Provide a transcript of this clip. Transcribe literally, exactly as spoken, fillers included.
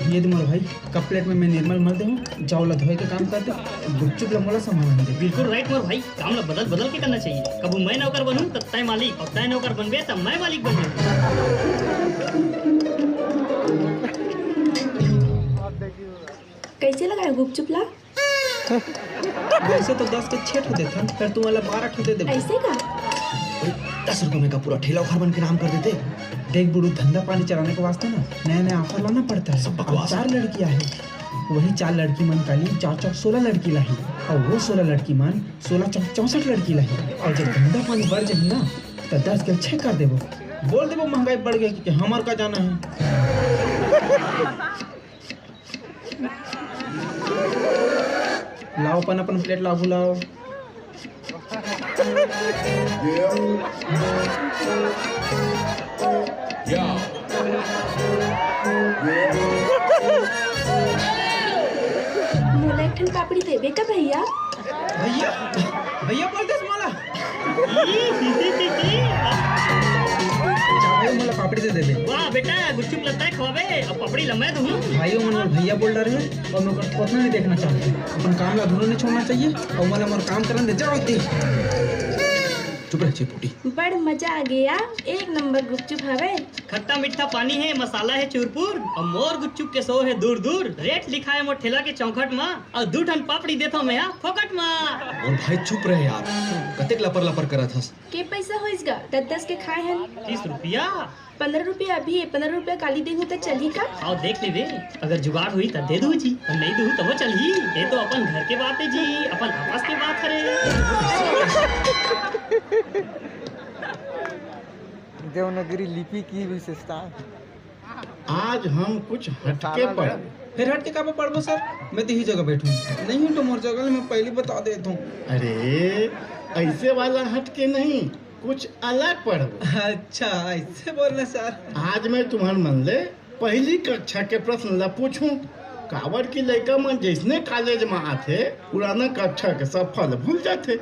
ये दे मोर भाई, कप प्लेट में मैं निर्मल मल दे हूँ, जा ओला धोए के काम कर दे, गुपचुप ला मोला संभालन दे। बिल्कुल राइट मोर भाई, काम ला बदल बदल के करना चाहिए। कभू मैं नौकर बनूं त तय मालिक, अउ तय नौकर बनबे त मैं मालिक बनबे। कैसे लगाए गुपचुप ला? वैसे तो दस के छह ठो देथन, पर तुमन ला बारह ठो दे देबो। ऐसे का? दस रुपए में का पूरा ठेला उखाड़ बन के नाम कर देते। देख बुड़ू, धंधा पानी चलाने के वास्ते ना नया नया ऑफर लाना पड़ता है। सब बकवास। चार लड़की आहे, वही चार लड़की मन काली चार चौक सोलह लड़की लाही, अउ वो सोलह लड़की मन सोलह चौक चौसठ लड़की लाही। अउ जब धंधा पानी बढ़ जाही ना, तो दस के छह कर देबो, बोल देबो महंगाई बढ़ गई कि हमर का जाना है। लाओ अपन अपन प्लेट ला आगू लाओ। मोला एक ठन पापड़ी देबे का भैया? भैया, भैया बोल देस मोला। जा भाई, मोला पापड़ी दे दे दे। वाह बेटा, गुपचुप लगता है खवाबे, अब पापड़ी ला मैं दूँ। भाई, वो मोला भैया बोल रहे हैं और मैं ओकर थोथना नहीं देखना चाहता। अपन काम ला अधूरा नहीं छोड़ना चाहिए और मोला मोर काम करन दे। जाओ इतनी। चुप रह चिरपुटी। बड़ मजा आ गया, एक नंबर गुपचुप हवे। खट्टा मीठा पानी है, मसाला है चूरपुर, और मोर गुपचुप के शोर है दूर दूर। रेट लिखा है मोर ठेला के चौखट मा, और दू ठन पापड़ी देथो मैं हा फोकट मा। और भाई चुप रहे यार, कतेक लपर लपर करत हस। के पैसा होइस गा? दस दस के खाए हन। तीस रुपया। पंद्रह रुपया अभी है, पंद्रह रुपया काली देहूँ त चलही का? आओ देख लेबे, अगर जुगाड़ होई त दे दू जी, और नहीं दू तबो चलही। ये तो अपन घर के बात है जी, अपन आपस के बात हरे। देवनागरी लिपि की विशेषता। आज हम कुछ हटके पढ़बो। फिर हटके काबर पढ़बो सर? मैं तो यही जगह बैठूं। नहीं हूं तो मोर जगह ले मैं पहले बता देता हूँ। अरे, ऐसे वाला हटके नहीं, कुछ अलग पढ़बो। अच्छा, ऐसे बोलना सर। आज मैं तुम्हर मन ले पहली कक्षा के प्रश्न ला पूछूं, काबर कि लइका मन जैसने कॉलेज में आथे, पुराना कक्षा के सब फल भूल जाथे।